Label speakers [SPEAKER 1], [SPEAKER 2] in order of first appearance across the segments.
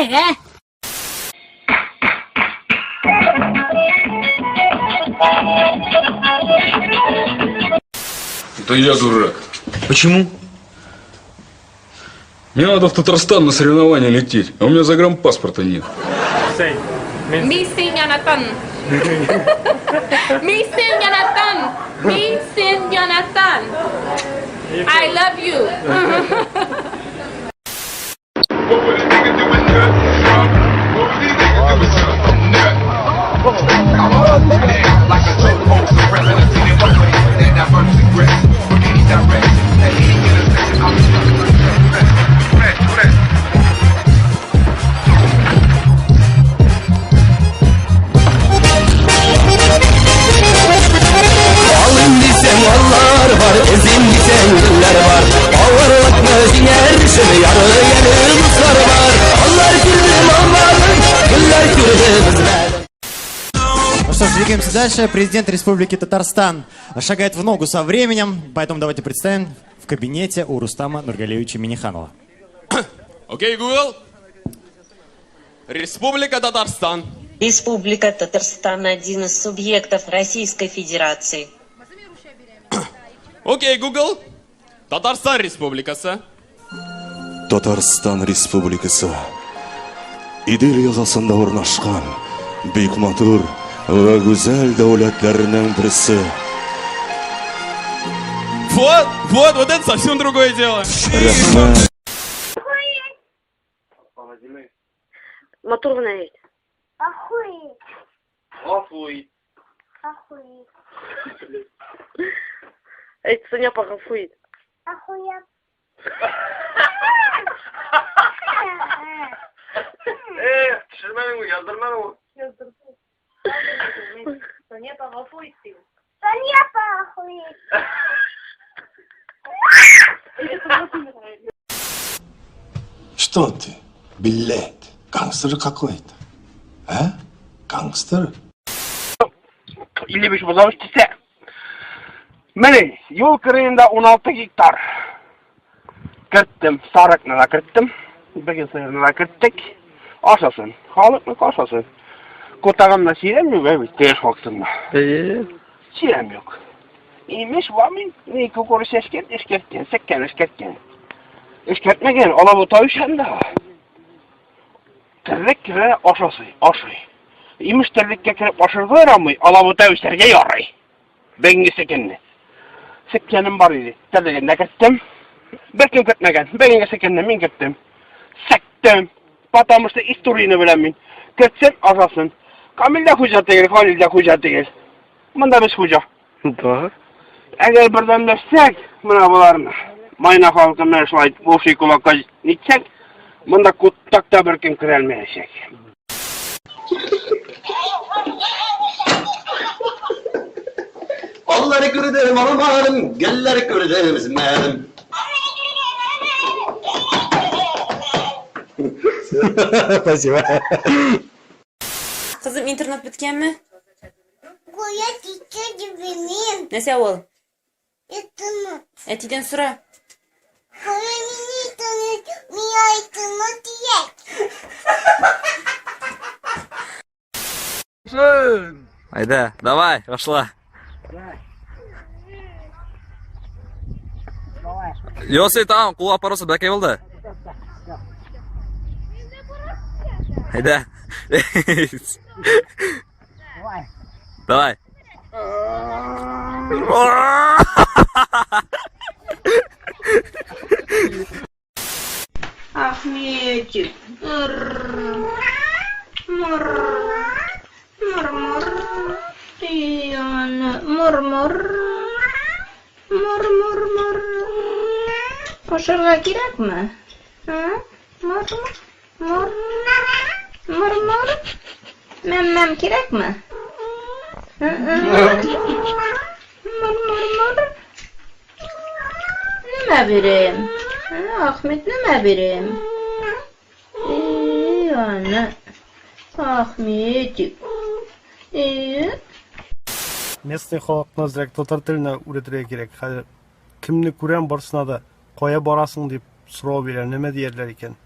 [SPEAKER 1] кирәк, ә?
[SPEAKER 2] Да я дурак.
[SPEAKER 3] Почему?
[SPEAKER 2] Мне надо в Татарстан на соревнования лететь, а у меня загранпаспорта нет.
[SPEAKER 4] Мисин Янатан. Мисин Янатан. Мисин Янатан. I love you.
[SPEAKER 3] Алым дисәң аллар бар, эзим дисәң гөлләр бар. Авырлыкны җиңәр өчен яры әле дуслар бар. Аллар күрдем, алмадым, гөлләр күрдем, өзмәдем.
[SPEAKER 5] Ну что ж, двигаемся дальше. Президент Республики Татарстан шагает в ногу со временем, поэтому давайте представим в кабинете у Рустама Нургалиевича Миниханова.
[SPEAKER 6] Окей, Google. Республика Татарстан.
[SPEAKER 7] Республика Татарстан один из субъектов Российской Федерации.
[SPEAKER 6] Окей, Google. Татарстан Республикасы.
[SPEAKER 8] Татарстан Республикасы Идел елгасында урнашкан бик матур вә гүзәл дәүләтләрнең берсе.
[SPEAKER 6] Вот, вот, вот это совсем другое дело.
[SPEAKER 8] Рәхмәт.
[SPEAKER 1] Матур гына әйт. Әйт, Соня апа гафу ит.
[SPEAKER 8] Что ты, блядь, гангстер какой-то? А? Гангстер?
[SPEAKER 9] 55 бозау үстерсә. Менә юл кырыенда 16 гектар. Керттем, сарыкны да керттем, бөген сыерны да керттек. Ашасын, халыкны ашасын. Котагымда чирем юк, әй, теш хаксында. Чирем юк. Имеш, вамин, ни кукурuz эшкерт, эшкерткән, секкән, эшкерткән. Эшкертмәгән, алабута өшәндә. Терлек керә, ашасы, ашый. Имеш терлеккә кереп ашырга ярамый, алабута үсәргә ярый. Бүгенге секенне. Секкәнем бар иде. Терлеген дә керттем. Бер кем кертмәгән. Бүгенге секенне мин керттем. Сектем. Потому что историяне беләм мин. Кертсен, ашасын. Камил дә хуҗа түгел, Халил дә хуҗа түгел. Монда без хуҗа. Да. Әгәр бердәмләшсәк, менә боларны, Майна халкы менә шулай бушый кулакка нитсәк, монда куттак та бер кем керә алмаячак.
[SPEAKER 3] Аллар күрдем, алмадым, гөлләр күрдем, өзмәдем. Спасибо.
[SPEAKER 4] Кызым, интернет беткәнме? Нәрсә ул? Әтидән сора.
[SPEAKER 3] Айда, давай, пошла. Йоси, там, кул апарасы бәкәй булды. Айда. Давай.
[SPEAKER 4] Ахметик. Мур. Мур. Мур. Яна. Мур, мур. Мур, мур, мур. Ашарга кирәкме? А? Мур, мур. Мур, мур. Мәм-мәм кирәкме? Мур, мур, мур. Нимә бирәм? Ахмет, нимә бирәм? И, аны. Ахметик. И.
[SPEAKER 10] Местный халыкны әзрәк татар теленә үрәтергә кирәк. Хәзер кемне күрәм, барысына да кая барасың дип сорау бирә, нәмә диярләр икән.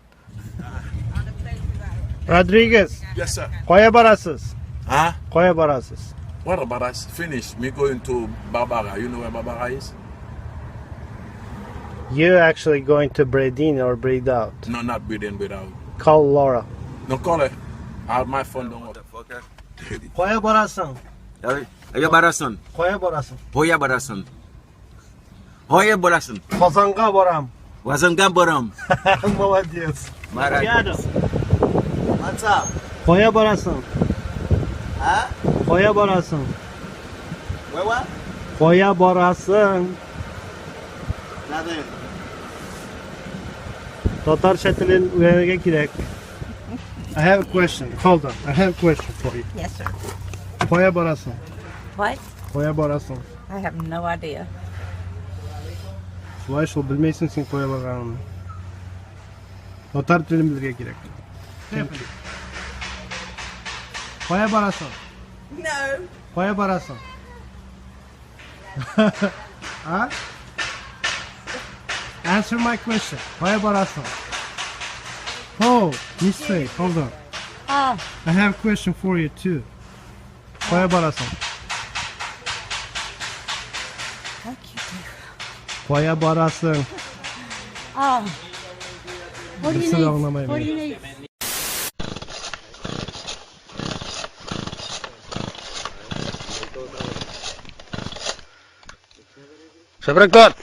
[SPEAKER 10] Rodriguez.
[SPEAKER 11] Yes, sir.
[SPEAKER 10] Кая барасыз?
[SPEAKER 11] Huh?
[SPEAKER 10] Кая барасыз?
[SPEAKER 11] What about us? Finish. Me going to Barbara. You know where Barbara is?
[SPEAKER 10] You actually going to Bredin or breed out.
[SPEAKER 11] No, not breathe in, breathe out.
[SPEAKER 10] Call Laura.
[SPEAKER 11] No, call her. I have my phone don't work.
[SPEAKER 10] Кая барасың?
[SPEAKER 12] Кая барасың?
[SPEAKER 10] Кая барасың?
[SPEAKER 12] Кая барасың? Кая барасың?
[SPEAKER 10] Казанга барам.
[SPEAKER 12] Казанга барам.
[SPEAKER 10] Молодец.
[SPEAKER 12] Молодец.
[SPEAKER 3] What's up?
[SPEAKER 10] Кая барасың?
[SPEAKER 3] А?
[SPEAKER 10] Кая барасың?
[SPEAKER 3] Where what?
[SPEAKER 10] Кая барасың?
[SPEAKER 3] Nothing.
[SPEAKER 10] Татарча телен өйрәнергә кирәк. I have a question. Hold on. I have a question for you.
[SPEAKER 4] Yes, sir.
[SPEAKER 10] Кая барасың?
[SPEAKER 4] What?
[SPEAKER 10] Кая барасың?
[SPEAKER 4] I have no idea.
[SPEAKER 10] Шулай шул белмисең син кая барганыңны. Татар телен белергә кирәк. Thank you. Кая барасың?
[SPEAKER 4] No.
[SPEAKER 10] Кая барасың? А? Answer my question. Кая барасың? Oh, mistake. Hold on.
[SPEAKER 4] Ah.
[SPEAKER 10] I have a question for you too. Кая барасың?
[SPEAKER 4] Fuck you too.
[SPEAKER 10] Кая барасың?
[SPEAKER 4] Ah. What do you
[SPEAKER 10] Берсе дә
[SPEAKER 4] need?
[SPEAKER 10] аңламый
[SPEAKER 4] What do
[SPEAKER 10] мине.
[SPEAKER 4] you need?
[SPEAKER 9] Шәбрәк тот!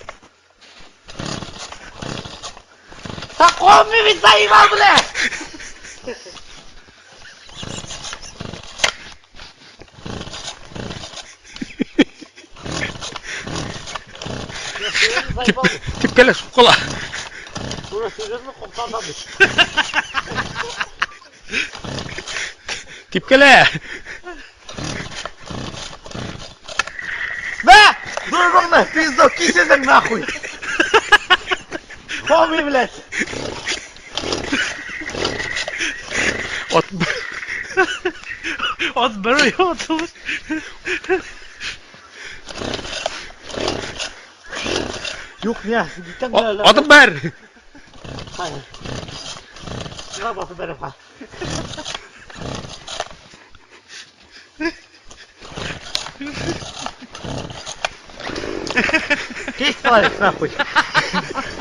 [SPEAKER 1] Такой ведь заебал, бля!
[SPEAKER 9] Типкәләш кала. Типкәлә.
[SPEAKER 3] На! Дружок, пизду, кисесең нахуй! Хоми, блядь!
[SPEAKER 9] От От бер атылыр.
[SPEAKER 3] Юк, не, киттем
[SPEAKER 9] Атып бер.
[SPEAKER 3] Сиңа басып бәрәм, ха. Кис человек, нахуй!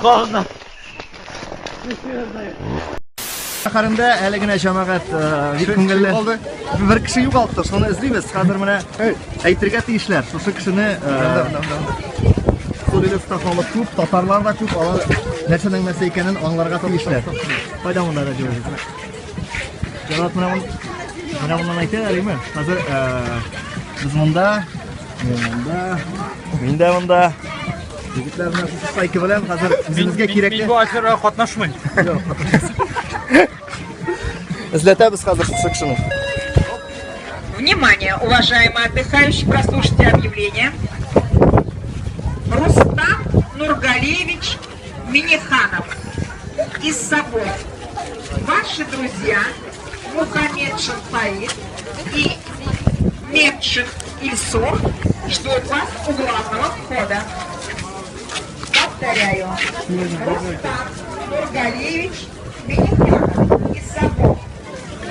[SPEAKER 3] Холодно.
[SPEAKER 13] Шәһәрендә әле генә җәмәгать бик күңелле. Бер кеше югалттык, шуны эзлибез. Хәзер менә әйтергә тиешләр. Шушы кешене Солилевта халык күп, татарлар да күп, алар нәрсәнең нәрсә икәнен аңларга тиешләр. Кайда монда радио? Җәмәгать менә менә моннан әйтәләр, әйме? Хәзер без монда, мин монда, мин дә монда. Егетләр менә шушы стайка белән хәзер үзебезгә кирәкле.
[SPEAKER 9] Мин бу аферага катнашмыйм.
[SPEAKER 13] Эзләтәбез хәзер шушы кешене.
[SPEAKER 14] Внимание, уважаемые отдыхающие, прослушайте объявление. Рустам Нургалиевич Миниханов из Сабов. Ваши друзья Мухаммедшин Фаид и Медшин Ильсур ждут вас у главного входа. Повторяю, Рустам Нургалиевич Миниханов из Сабов.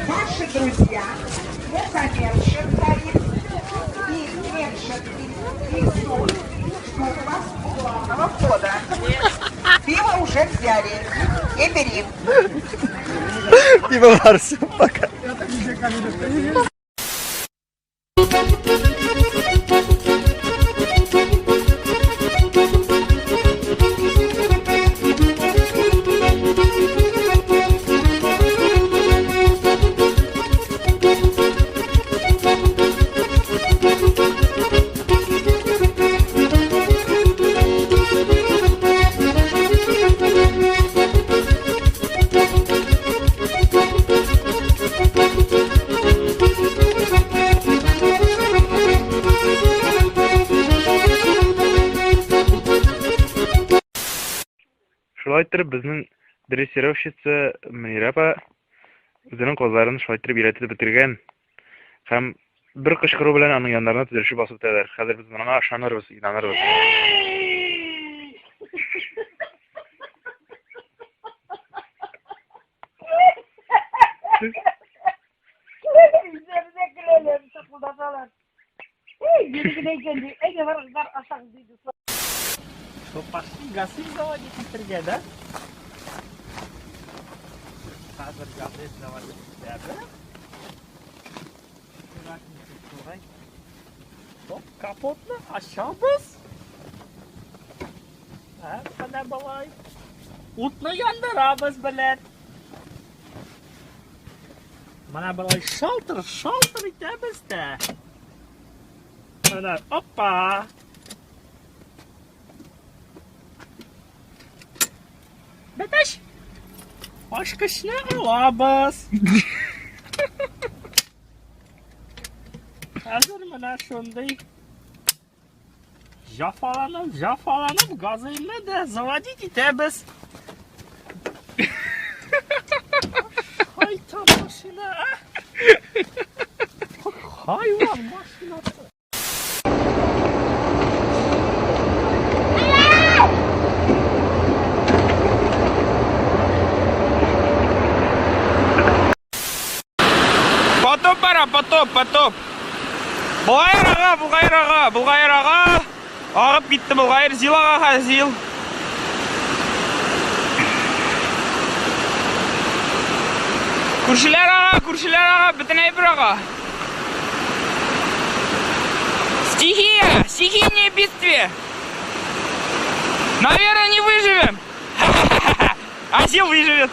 [SPEAKER 14] Ваши друзья Мухаммедшин Фаид и Медшин Ильсур ждут вас у главного входа. Пиво уже взяли. И бери.
[SPEAKER 13] Пиво бар, всё, пока.
[SPEAKER 15] Шулай иттереп, безнең дрессировщица Мөнирә апа үзенең казларын шулай иттереп өйрәтеп бетергән. Һәм бер кычкыру белән аның яннарына төзелешеп басып үтәләр. Хәзер без моңа ышанырбыз, инанырбыз.
[SPEAKER 1] Йөри генә икән ди. Әйдә барыгыз, бар, ашагыз ди дуслар.
[SPEAKER 13] Что, пошли газель заводить итәргә, да? Хәзер газель заводить итәбез. Шулай. Топ, капотны ачабыз. Ә, менә болай. Утны яндырабыз, белән. Менә болай шалтыр-шалтыр итәбез дә. Менә, опа! Бәтәч! Ачкычны алабыз. Хәзер менә шундый җафаланып, җафаланып газыйны да заводить итәбез. Хайта машина, а? Хайван машинасы.
[SPEAKER 6] Потоп бара, потоп, потоп. Болгайр ага, Болгайр ага, Болгайр ага. Агып китте Болгайр, Зил ага хәзер Зил. Күршеләр ага, күршеләр ага, бөтен әйбер ага. Стихия, стихийное бедствие. Наверное, не выживем. А Зил выживет.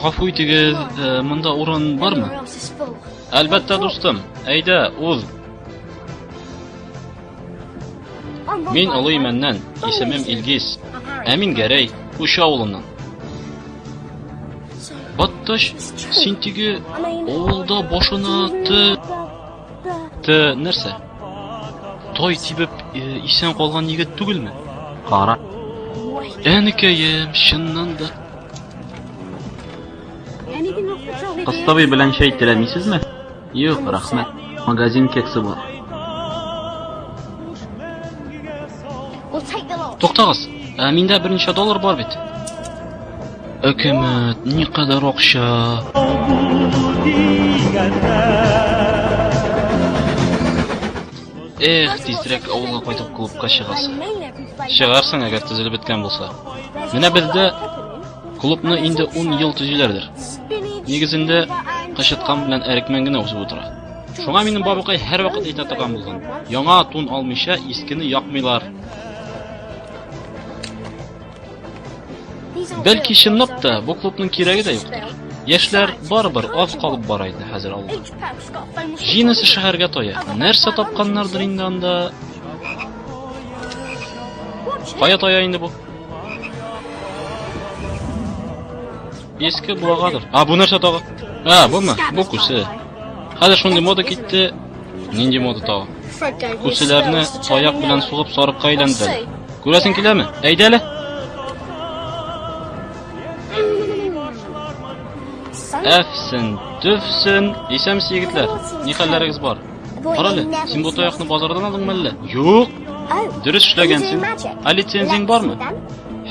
[SPEAKER 16] Гафу итегез, э, монда урын бармы? Әлбәттә, дустым. Әйдә, уз. Мин Олы Имәннән, исемем Илгиз. Ә мин Гәрәй, Кучы авылыннан. Батташ, син теге авылда башына т... Т нәрсә? Тай тибеп э, исән калган егет түгелме? Кара. Әнекәем, чыннан да.
[SPEAKER 17] Кыстыбый белән чәй теләмисезме? Юк, рәхмәт. Магазин кексы бар.
[SPEAKER 16] Туктагыз, ә миндә берничә доллар бар бит. Әкәмәт, никадәр акча. Эх, тизрәк авылга кайтып клубка чыгасы. Чыгарсың, әгәр төзелеп беткән булса. Менә бездә клубны инде 10 ел төзиләрдер. Нигезендә кычыткан белән әрекмән генә үсеп утыра. Шуңа минем бабакай һәрвакыт әйтә торган булган. Яңа тун алмыйча искене якмыйлар. Бәлки чынлап та бу клубның кирәге дә юктыр. Яшьләр барыбер аз калып бара иде хәзер авылда. Җыенысы шәһәргә тая. Нәрсә тапканнардыр инде анда? Кая тая инде бу? Иске буагадыр. А, бу нәрсә тагы? А, бумы? Бу күсе. Хәзер шундый мода китте. Нинди мода тагы? Күселәрне таяк белән сугып сарыкка әйләндерәләр. Күрәсең киләме? Әйдә әле. Әфсен, төфсен. Исәнмесез, егетләр. Ни хәлләрегез бар? Кара әле, син бу таякны базардан алдыңмы әллә? Юк. Дөрес эшләгәнсең. Ә лицензияң бармы?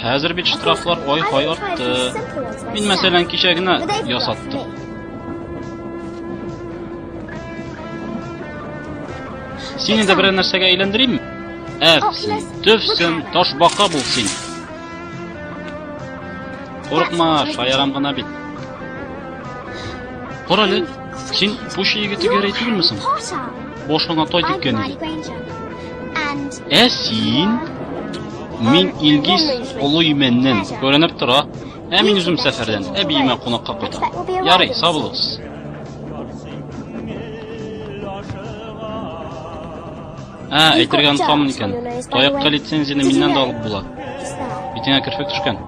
[SPEAKER 16] Хәзер бит штрафлар ай-һай артты. Мин, мәсәлән, кичә генә ясаттым. Сине дә берәр нәрсәгә әйләндеримме? Әфсен, төфсен, ташбака бул син. Курыкма, шаярам гына бит. Кара әле, син Пуща егете Гәрәй түгелме соң? Башыңа тай типкән иде. Ә син? Мин Илгиз Олы Имәннән, күренеп тора. Ә мин үзем сәфәрдән, әбиемә кунакка кайтам. Ярый, сау булыгыз. Ә, әйтергә онытканмын икән. Таякка лицензияне миннән дә алып була. Битеңә керфек төшкән.